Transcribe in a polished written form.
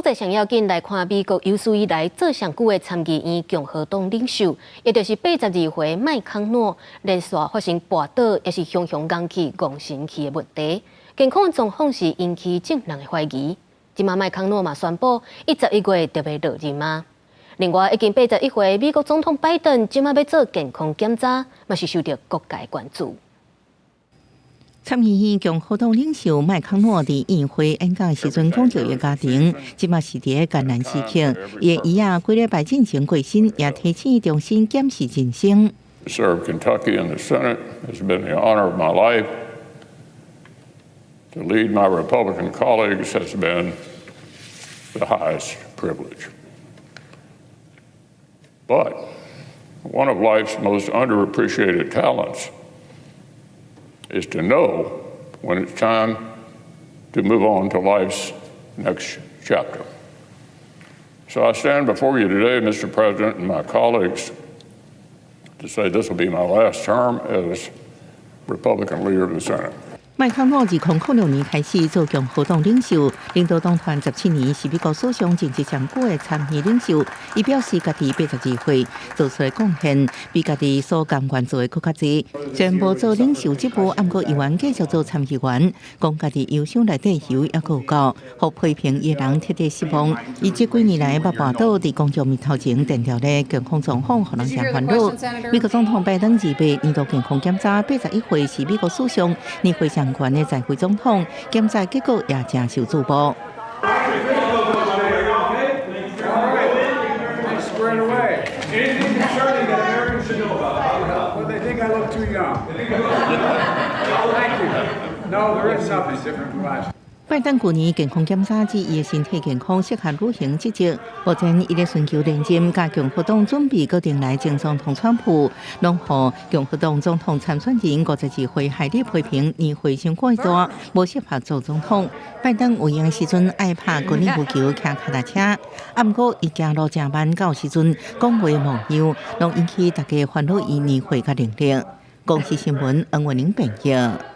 濟上要緊來看美國有史以來做上久的參議院共和黨領袖，也就是82歲麥康諾，連續發生跋倒，也是雄雄戇去戇神去的問題，健康狀況是引起眾人的懷疑。這馬麥康諾嘛宣布，伊11月就欲落任啊。另外，已經81歲美國總統拜登，這馬欲做健康檢查，嘛是受著各界關注。參議院共和黨領袖麥康諾佇院會演講時陣講著伊家庭，這馬是佇個艱難時刻。伊的姨仔幾禮拜進前過身，也提醒重新檢視人生。 To serve Kentucky in the Senate has been the honor of my life. To lead my Republican colleagues has been the highest privilege. But one of life's most underappreciated talents is to know when it's time to move on to life's next chapter. So I stand before you today, Mr. President, and my colleagues, to say this will be my last term as Republican leader of the Senate. 麥康諾2006年開始做共和黨領袖，領導黨團17年，是美國史上任職上久的參議領袖。伊表示，家己82歲做出的貢獻，比家己所甘願做的閣較濟。雖然無做領袖職務，毋過猶原繼續做參議員，講家己憂傷內底油猶閣有夠，予批評伊的人徹底失望。伊這幾年來捌跋倒佇公眾面頭前，定調咧健康狀況，予人誠煩惱。美國總統拜登二八年度健康檢查，81歲是美國史上年歲上懸的在位總統，檢查結果也誠受矚目。 Squared away. Anything concerning that Americans should know about? Well, they think I look too young. Thank you. No, there is nothing different from last. 拜登舊年健康檢查指伊的身體健康適合履行職責。目前伊咧尋求連任，佮共和黨準備閣定來前總統川普，攏予共和黨總統參選人52歲海利批評年歲傷過大，無適合做總統。拜登有閒時陣愛拍高爾夫球、騎跤踏車，啊，毋過伊行路誠慢，到時陣講話模樣，攏引起大家煩惱伊年歲佮能力。公視新聞，黃文玲編譯。